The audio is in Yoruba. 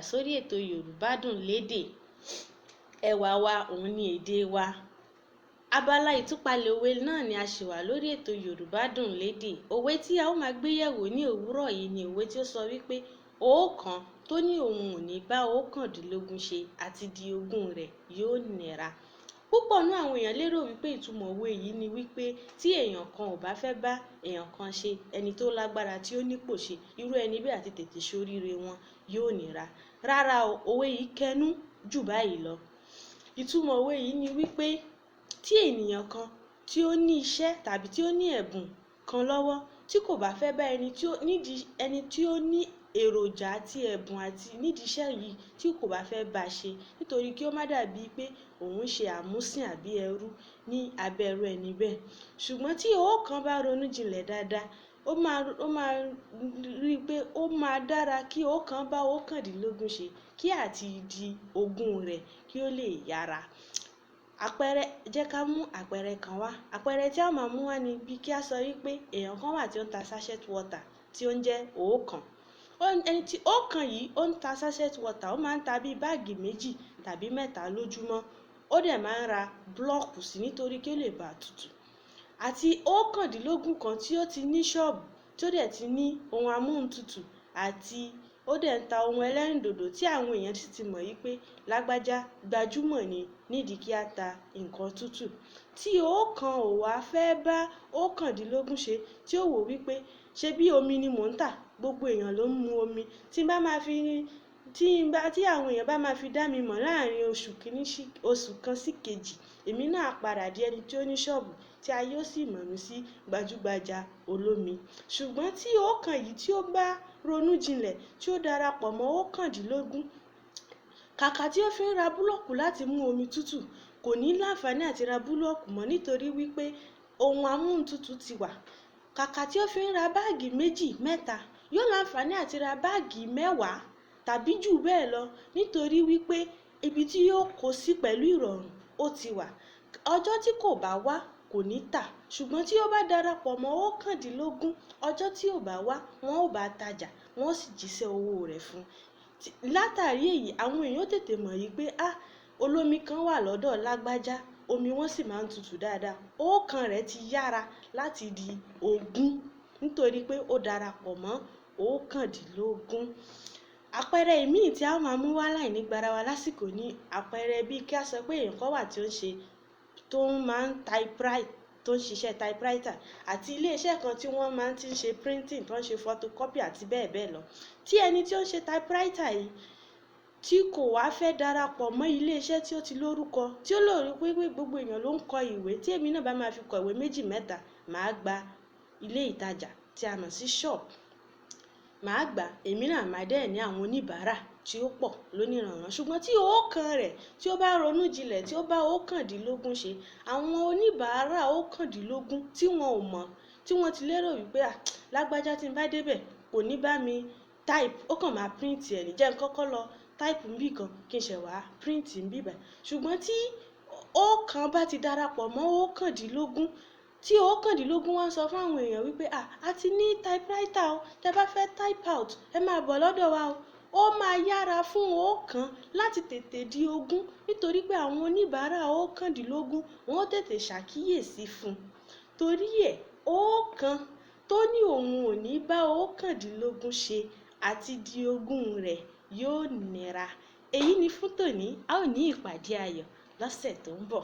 sórí ètò Yorùbá Dùn Lédè. Ẹwà wa òun ni èdè wa. Abala ìtúpalẹ̀ òwe náà ni a ṣì wà lórí ètò Yorùbá Dùn Lédè. Òwe tí a ó máa gbé yẹ̀wò ní òwúrọ̀ yìí ni òwe tí ó sọ wípé ọ̀kan tó ní òun ò ní bá ọ̀kàndínlógún ṣe àti di ogún rẹ̀ yóò nira. Púpọ̀ nínú àwọn èèyàn lérò wípé ìtumọ̀ òwe yìí ni wípé tí èèyàn kan ò bá fẹ́ bá èèyàn kan ṣe, ẹni tó lágbára tí ó nípò ṣe, irú ẹni bẹ́ẹ̀ àti tètè ṣoríire wọn yóò nira. Rárá o, òwe yìí kẹnú jù báyìí lọ. Ìtumọ̀ òwe yìí ni wípé tí ènìyàn kan tí ó ní iṣẹ́ tàbí tí ó ní ẹ̀bùn kan lọ́wọ́ tí kò bá fẹ́ bá ẹni tí ó nídìí, ẹni tí ó ní èròjà àti ẹ̀bùn àti nídìí iṣẹ́ yìí tí kò bá fẹ́ bá ṣe, nítorí kí ó má dàbí pé òun ṣe àmúsìn àbí ẹrú ní abẹ́ irú ẹni bẹ́ẹ̀. Ṣùgbọ́n tí ọ̀kan bá ronú jinlẹ̀ dáadáa, ó máa rí i pé ó máa dára kí ọ̀kan bá ọ̀kàndínlógún ṣe kí àti di ogún rẹ̀ kí ó lè yára. Àpẹẹrẹ, jẹ́ ká mú àpẹẹrẹ kan wá. Àpẹẹrẹ tí a máa mú wá ni bí kí a sọ wípé èèyàn kan wà tí ó ń ta sachet water tí ó ń jẹ́ ọ̀kan. Ẹni tí ọ̀kan yìí ó ń ta sachet water, ó máa ń ta bí báàgì méjì tàbí mẹ́ta lójúmọ́. Ó dẹ̀ máa ń ra búlọ̀kù sí nítorí kí ó lè bá tutù. Àti ọ̀kàndínlógún kan tí ó ti ní ṣọ́ọ̀bù, tí ó dẹ̀ ti ní ohun amóhuntutù àti ó dẹ̀ ń ta ohun ẹlẹ́rìndòdò tí àwọn èèyàn sì ti mọ̀ wípé lágbájá gbajúmọ̀ ni nídìí kí á ta nǹkan tútù. Tí ọ̀kan ò wá fẹ́ bá ọ̀kàndínlógún ṣe, tí ó wò wípé ṣé bí omi ni mò ń tà, gbogbo èèyàn ló ń mu omi. Tí n bá máa fi, tí n bá, tí àwọn èèyàn bá máa fi dá mi mọ̀ láàárín oṣù kìíní sí oṣù kan sí kejì, èmi náà á padà di ẹni tí ó ní ṣọ́ọ̀bù tí ayé ó sì mọ̀ mí sí gbajúgbajà olómi. Ṣùgbọ́n tí ọ̀kan yìí tí ó bá ronú jinlẹ̀, tí ó darapọ̀ mọ́ ọ̀kàndínlógún, kàkà tí ó fi ń ra búlọ̀kù láti mú omi tútù, kò ní láǹfààní àti ra búlọ̀kù mọ́ nítorí wípé ohun amóhuntutù ti wà. Kàkà tí ó fi ń ra báàgì méjì mẹ́ta, yóò láǹfààní àti ra báàgì 10 tàbí jù bẹ́ẹ̀ lọ nítorí wípé ibi tí yóò kó sí pẹ̀lú ìrọ̀rùn ó ti wà. Ọjọ́ tí kò bá wá kò ní tà. Ṣùgbọ́n tí ó bá darapọ̀ mọ́ ọ̀kàndínlógún, ọjọ́ tí ò bá wá, wọn ó bá tajà, wọ́n ó sì jíṣẹ́ owó rẹ̀ fún un. Látàrí èyí, àwọn èèyàn ó tètè mọ̀ wípé á, olómi kan wà lọ́dọ̀ lágbájá, omi wọn sì máa ń tutù dáadáa. Ọ̀kan rẹ̀ ti yára láti di ogún nítorí pé ó darapọ̀ mọ́ ọ̀kàndínlógún. Àpẹẹrẹ ìmíì tí a máa mú wá láìní gbara wa lásìkò ní àpẹẹrẹ bí kí a sọ pé èèyàn kan wà tí ó ń ṣe, tó máa ń typewrite, tó ń ṣiṣẹ́ typewriter, àti ilé iṣẹ́ kan tí wọ́n máa ń tí ń ṣe printing, tó ń ṣe photocopy àti bẹ́ẹ̀ bẹ́ẹ̀ lọ. Tí ẹni tí ó ń ṣe typewriter yìí tí kò wá fẹ́ darapọ̀ mọ́ ilé iṣẹ́ tí ó ti lórúkọ, tí ó lè rí pé gbogbo èèyàn ló ń kọ ìwé, tí èmi náà bá máa fi kọ ìwé méjì mẹ́ta, màá gba ilé ìtajà tí a mọ̀ sí shop. Màá gbà, èmi náà máa dẹ̀ ní àwọn oníbàárà tí ó pọ̀ lóníranran. Ṣùgbọ́n tí ọ̀kan rẹ̀ tí ó bá ronú jinlẹ̀, tí ó bá ọ̀kàndínlógún ṣe, àwọn oníbàárà ọ̀kàndínlógún tí wọ́n ò mọ̀, tí wọ́n ti lérò wípé à, lágbájá tí ń bá dé bẹ̀ kò ní bá mi type, ó kàn máa print ẹ̀ ní, jẹ́ n kọ́kọ́ lọ type níbí kan kí n ṣẹ̀ wá print níbí báyìí. Ṣùgbọ́n tí ọ̀kan bá ti darapọ̀ mọ́ ọ̀kàndínlógún, tí ọ̀kàndínlógún wá ń sọ fún àwọn èèyàn wípé à, a ti ní typewriter o, tí ẹ bá fẹ́ type out, ẹ máa bọ̀ lọ́dọ̀ wa o. Ó máa yára fún ọ̀kan láti tètè di ogún nítorí pé àwọn oníbàárà ọ̀kàndínlógún wọ́n ó tètè ṣàkíyèsí fún un. Torí ẹ̀, ọ̀kan tó ní òun ò ní bá ọ̀kàndínlógún ṣe àti di ogún rẹ̀ yóò nira. Èyí ni fún tòní. A ó ní ìpàdé ayọ̀ lọ́sẹ̀ tó ń bọ̀.